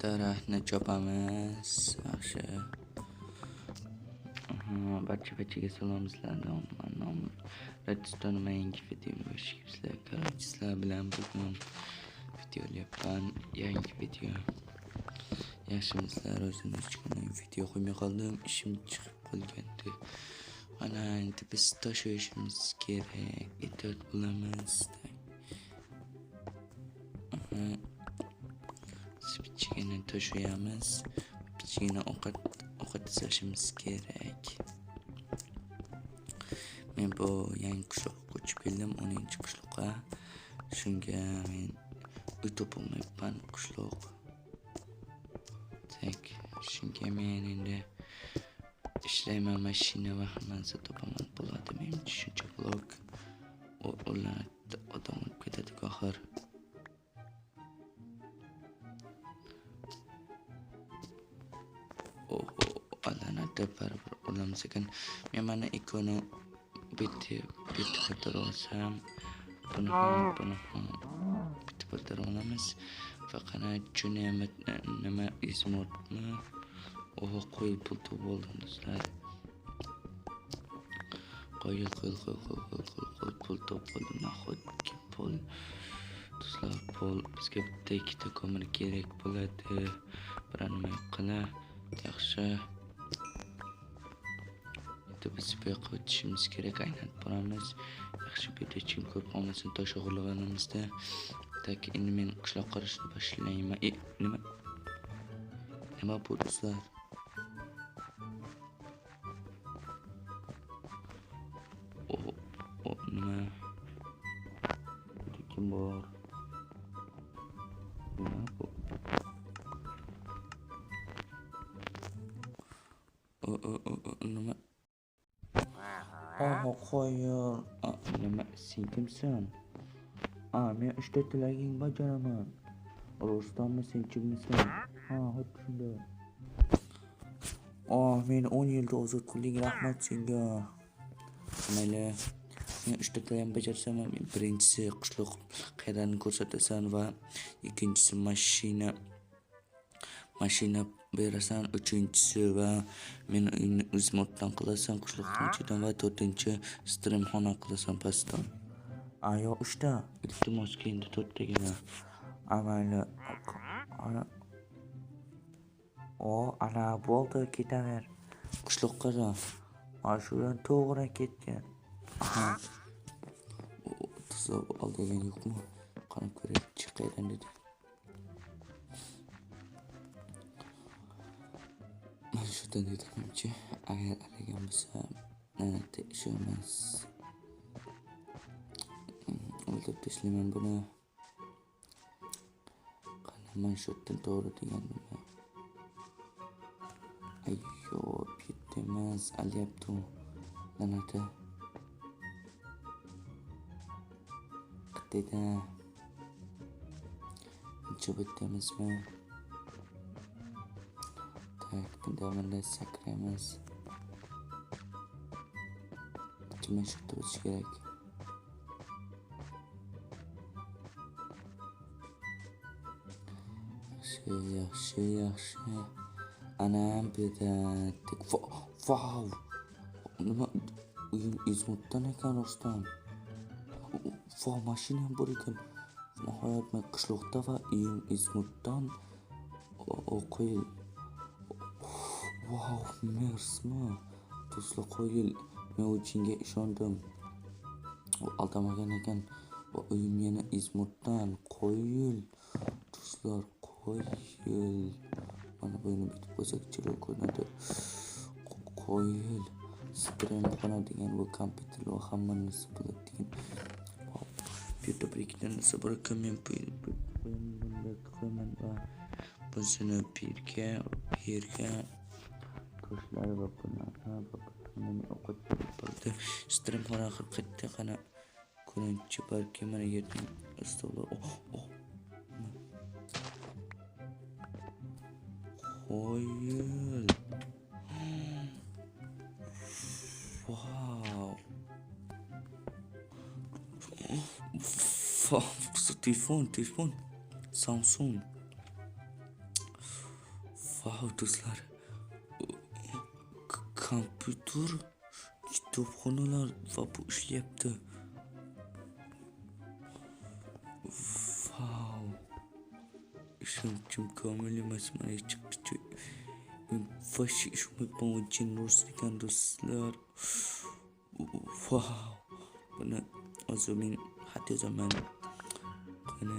Daraxtni chopamiz. Yaxshi. Barcha-barchaga salom, sizlarni nomim Redstone, yangi videomga xush kelibsizlar. Короче, sizlar bilan bugun video olyapman. Yangi video. Yaxshimisizlar? O'zim uch kun video qo'ymay qoldim. Ishim chiqib qolgandi. Mana endi biz tosh o'yishimiz kerak. Ehtiyot bo'lamiz. Pichgina tosh o'yamiz. Pichgina ovqat tashlashimiz kerak. Men bu yangi qishloqqa ko'chib keldim, 10-qishloqqa. Shunga men uy topolmayapman qishloq. Tak, shunga men endi ishlayman, mashina va hammasi topaman bo'ladi. Menimcha shuncha blok ular odam o'lib ketadi axir. Oho, allanarda baribir o'lamiz ekan. Men mana ikoni bitta bitta olsam, buni ham bitta bitta olamiz. Faqat shuni nima izmotmi? Oho, qo'y pul topib oldim do'stlar. Qo'y pul topib oldim. Nahotki pul do'stlar, pul bizga bitta ikkita ko'mir kerak bo'ladi. Bir nima qila. Yaxshi. Endi biz bu yoqqa o'tishimiz kerak, aylanib boramiz. Yaxshi, bu yerda hech kim ko'rib qolmasin tosh o'g'irlaganimizda. Tak, endi men qishloq qurishni boshlayman. Nima? Nima bu do'stlar? O, nima? Bu kim bor? Nima bu? Nima? Oho, qo'yil. Nima, sen kimsan? Men uchta tilaging bajaraman. Rostammi, sen kimsan? Ha, xuddi shunday. Meni 10 yilda ozod qilding, rahmat senga. Mayli, men uchta tilagimni bajarsam, birinchisi qishloq qayerdan ko'rsatasan va ikkinchisi mashina berasan, uchinchisi va meni uyimni o'zimdan qilasan qishloqning ichidan va to'rtinchi streamxona qilasan pastdan. Yo, uchta. Iltimos, endi to'rttagina. Mayli. Ana. Ana bo'ldi, ketaver. Qishloqqa da. Mana shudan to'g'ri ketgan. Aha. Tuzab olgan yo'qmi? Qarab ko'raylik, qayerdan dedi. Mana shudan dedi menimcha. Agar alagan bo'lsa, shu emas. O'ldirib tashlayman buni. Qani, mana shu yerdan to'g'ri degan nima? Ayyo, bu emas, alyapti u. La'nati. Qayerda? Buncha bu yerda emasmi? Tak, bunda sakraymiz. Mana shu yerda o'tish kerak. Yaxshi, yaxshi. Ana bu yerda. Vau! Nima? Uyim izmutdan ekan rostdan. Vau, mashina ham bor ekan. Nihoyat men qishloqda va uyim izmutdan. Qo'yil. Vau, Mersmi? Do'stlar, qo'yil. Men u jinga ishondim. U aldamagan ekan. Va uyim yana izmutdan. Qo'yil. Do'stlar, qo'yil. Mana buni bitib qo'ysak chiroyli ko'rinadi. Qo'yil. Streamxona degan bu kompyuter va hamma narsa bo'ladi degan. Bu yerda bir ikkita narsa bor ekan, men bunda qo'yaman va buni bu yerga toshlar va bunaqa va buni ovqat bo'ldi. Streamxona qilib qayerda qana ko'rinchi balki mana yerdan stollar. Oh. Qo'yil. Vau. Telefon, Samsung. Vau do'stlar. Kompyuter, kitobxonalar va bu ishlayapti. Vau. Ishonchim komil emas, mana chiqdi. Вообще ishonmayapman, u jin rost ekan do'stlar. Vau. Buni hozir men xat yozaman. Qani.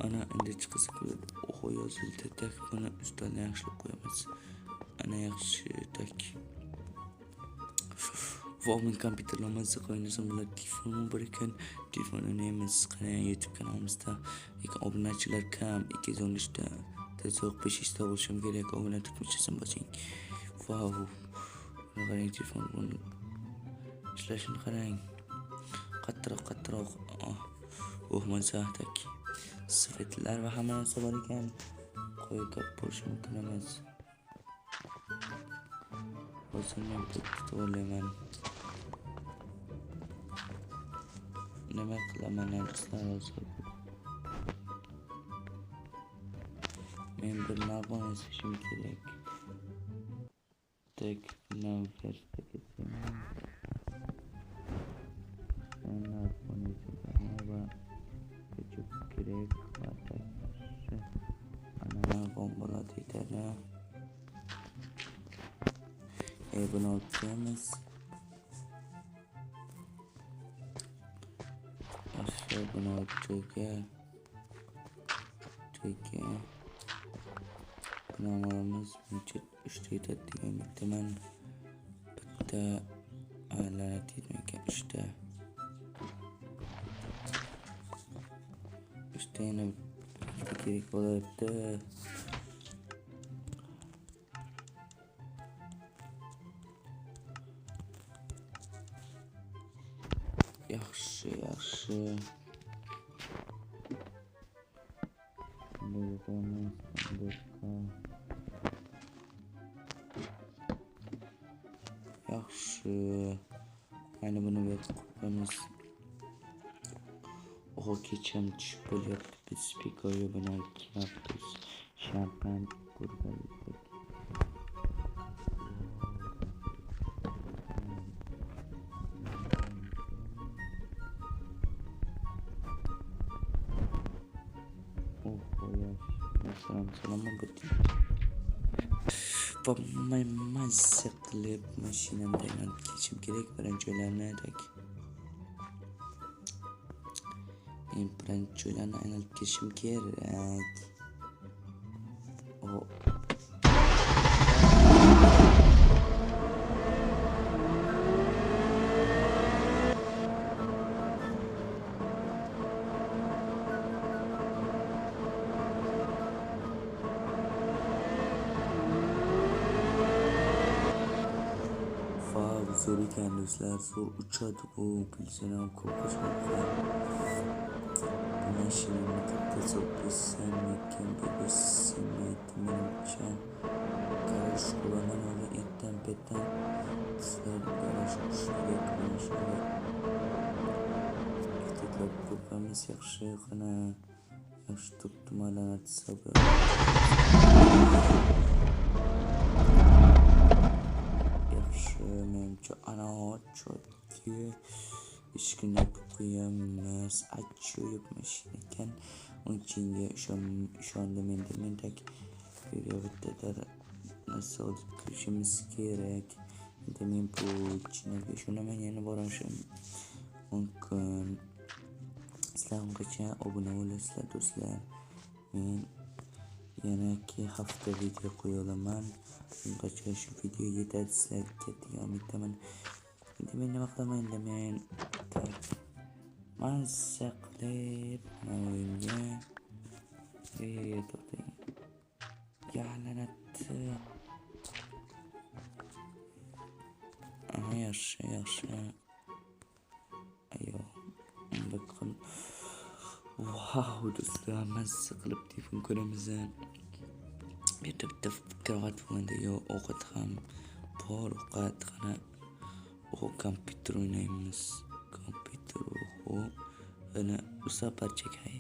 Ana endi chiqsa bo'ladi. Oho, yozildi. Tak, buni ustolni yaxshilab qo'yamiz. Ana yaxshi, tak. Vau, men kompyuterlar mazza qilib o'ynasam bo'ladi. Telefonim bor ekan. Telefon o'ynaymiz. Qani YouTube kanalimizda. Lekin obunachilar kam, 213 ta. Tezroq 500 ta bo'lishim kerak. Obuna tugmachasini bosing. Vau. Buni qarang, telefon buni ishlashini qarang. Qattiqroq, qattiqroq. Oh, mazza, tak. Svetlar va hamma narsa bor ekan. Qo'y gap bo'lishi mumkin emas. Hozir men kutib olaman. Nima qilaman do'stlar hozir? Men bir narvon yasashim kerak. Tak, naverda ketayman. Narvon yasayman va ko'chib kerak va tak. Ana narvon bo'ladi deydi. Buni olib qo'yamiz. Yaxshi, buni olib joyga. Joyga. Buni olamiz. Buncha uchta yetadi degan umiddaman. Bitta la'nat yetmayotgan uchta. Uchta yana bitta kerak bo'ladi. Yaxshi, yaxshi. Bunday yozamiz, bunday. Yaxshi. Mana buni bu yoqqa qo'yib qo'yamiz. Oho, kecham tushib bo'lyapti. Biz pikoyo buni olib kelyapmiz. Shampan ko'rgandik. Va men mazza qilib mashinamda aylanib ketishim kerak birinchi joylarni tak. Men birinchi joylarni aylanib ketishim kerak. O zo'r ekan do'stlar, zo'r uchadi bu, bilsam ham ko'p qochmoqda. Bu mashinani katta bilsam ekan, bu bilmaydi menimcha. Garaj quraman hozir ertan petdan. Sizlar garaj qurish kerak, mana shuni ehtiyotlab qo'yamiz. Yaxshi, qana yaxshi turibdi, malanat sabr. Menimcha ana cho'tki eshikni yopib qo'yamiz. Ajoyib mashina ekan. Unga ishondim endi men tak. Bitta narsa olib kirishimiz kerak. Endi men bu chinaga ishonaman, yana borishim mumkin. Sizlar ungacha obuna bo'lasizlar do'stlar. Men yana 2 hafta video qo'ya olaman. Ungacha shu video yetadi sizlarga degan umiddaman. Endi men nima qilaman endi men mazza qilib mana o'yinga to'xtang. Ya la'nat. Aha, yaxshi, yaxshi. Ayo, bakın. Vau do'stlar, mazza qilib telefon ko'ramiz. Bu yerda bitta krovat bo'lganda yo ovqat ham bor, ovqat qana. Oho, kompyuter o'ynaymiz. Kompyuter, oho. Ana bu safar chekay.